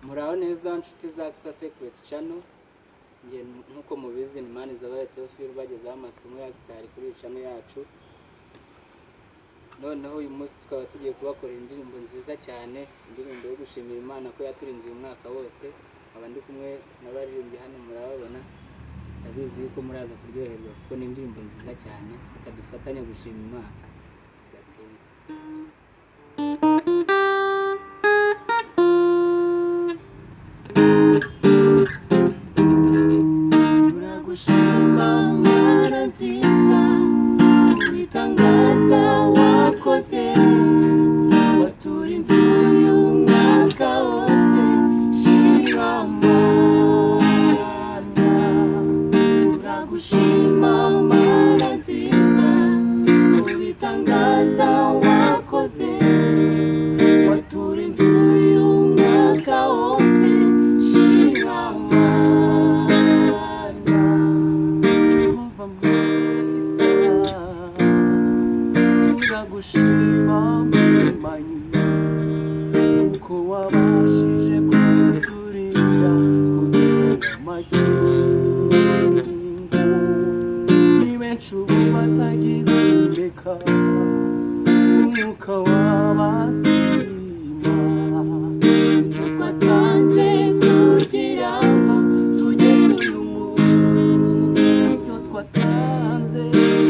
Muraho neza nshuti za Actor Secret Channel. Nge nkuko mubizi ni Manizabayo Theophile bagezaho amasomo ya gitari kuri iyi channel yacu. Noneho uyu munsi tukaba tugiye kubakorera indirimbo nziza cyane, indirimbo yo gushimira Imana ko yaturinze uyu mwaka wose. Nkaba ndi kumwe n'abaririmbyi hano murababona, ndabizi yuko muraza kuryoherwa kuko ni indirimbo nziza cyane. Reka dufatanye gushima Imana tudatinze. Turagushima Mana nziza, ibitangaza wakoze, waturinze uyu mwaka wose. Shima Mana, turagushima Mana nziza, ibitangaza wakoze, waturinze uyu mwaka wose. Shima Mana. Kuva mwiza turagushima mwimanyi, uko wabashije kuturinda kugeza aya magingo. Ni benshi ubu batagihumeka umwuka w'abazima. Ibyo twatanze kugira ngo tugeze uyu munsi, Icyo twasanze,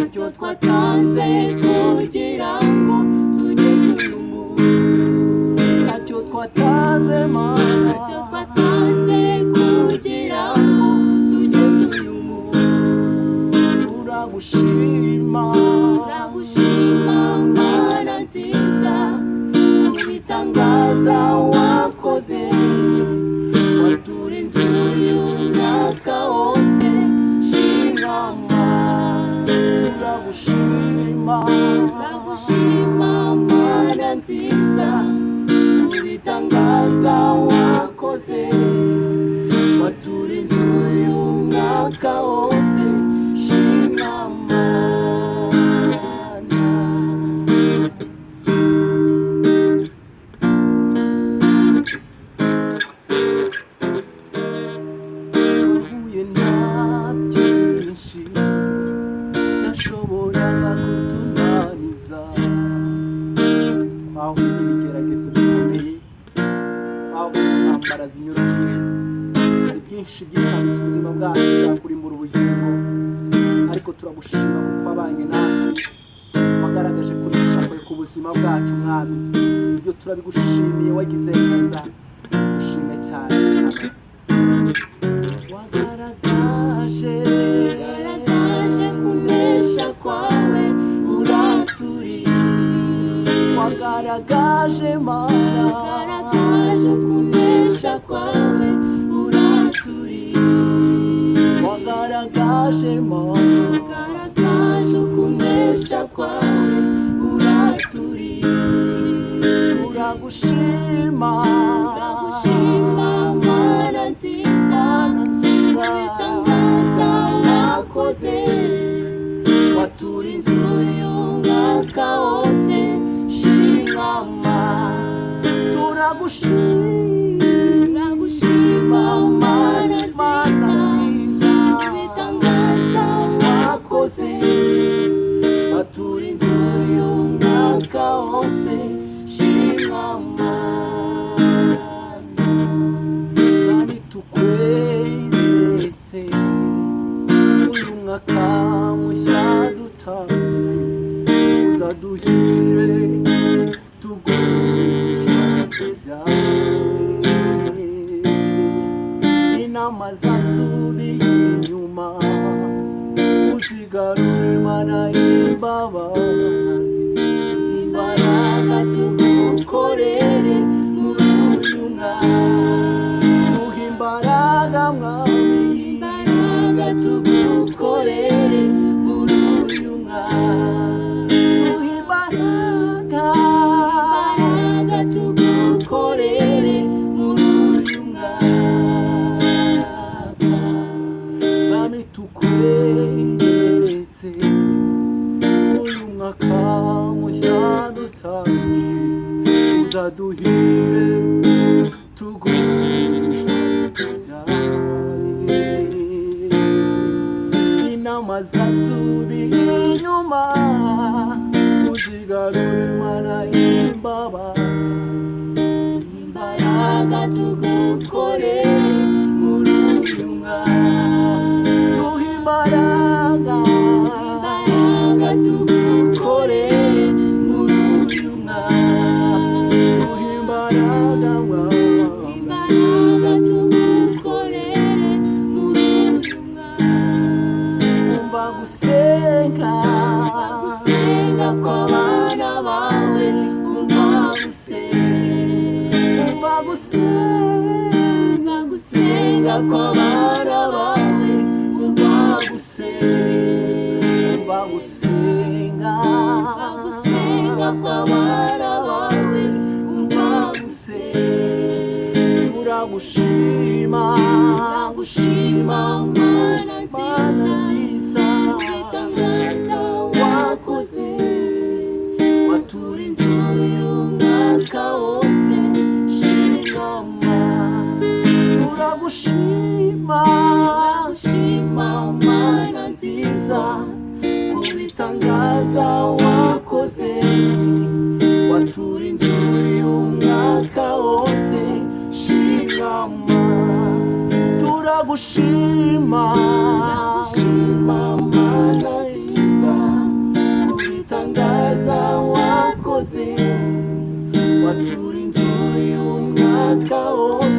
icyo twatanze kugira ngo tugeze uyu munsi, ntacyo twasanze Mana, icyo twatanze kugira ngo tugeze uyu munsi. Turagushima, Turagushima Mana nziza, kubitangaza wakoze, waturinze uyu mwaka wose. Shima Mana, turagushima, turagushima Mana nziza, kubitangaza wakoze, waturinze uyu mwaka wose. Shima Mana. Wahuye na byinshi byashoboraga kutunaniza. Twahuye n'ibigeragezo bikomeye, twahuye n'intambara zinyuranye, hari byinshi byitambitse ubuzima bwacu bishaka kurimbura ubugingo, ariko turagushima kuko wabanye natwe, wagaragaje kunesha kwawe ku buzima bwacu Mwami. Ibyo turabigushimiye, wagize neza, ushimwe cyane. Amen. Wagaragaje, Garagaje kunesha kwawe, uraturinda. Wagaragaje Mana, Garagaje kunesha kwawe, uraturinda. Wagaragaje Mana, Garagaje kunesha kwawe, uraturinda. Turagushima, Turagushima Mana nziza, Mana nziza, ibitangaza wakoze, waturinze uyu mwaka wose. Shima Mana, turagushima, turagushima Mana Mana nziza, nziza, ibitangaza wakoze, waturinze uyu mwaka wose. Shima Mana. Mwami tukweretse uyu mwaka mushya dutangiye, uzaduhire tugume ijambo ryawe. Inama zasubiye inyuma uzigarure Mana y'imbabazi. Imbaraga tugukorere muri uyu mwaka, Duha imbaraga Mwami, imbaraga tugukorere muri uyu mwaka, duha imbaraga, imbaraga tugukorere muri uyu mwaka. Mwami tukweretse uyu mwaka Intama zasubiye inyuma, uzigarure Mana y'imbabazi. Imbaraga tugukorere muri uyu mwaka. Duha imbaraga. Imbaraga tugukorere muri uyu mwaka. Duha imbaraga Mwami. Imbaraga tugukorere muri uyu mwaka. Umva gusenga. Gusenga kw'abana bawe, umva gusenga. Umva gusenga. Umva gusenga kw'abana bawe, umva gusenga. Umva gusenga. Umva gusenga kw'abana bawe, umva gusenga. Turagushima. Turagushima Mana Mana nziza, nziza, ibitangaza wakoze, wakoze, waturinze uyu mwaka wose, shingama. Turagushima. Turagushima Mana nziza, kubitangaza wakoze, waturinze uyu mwaka wose, shingama. Turagushima. Turagushima Mana nziza, kubitangaza wakoze, waturinze uyu mwaka wose.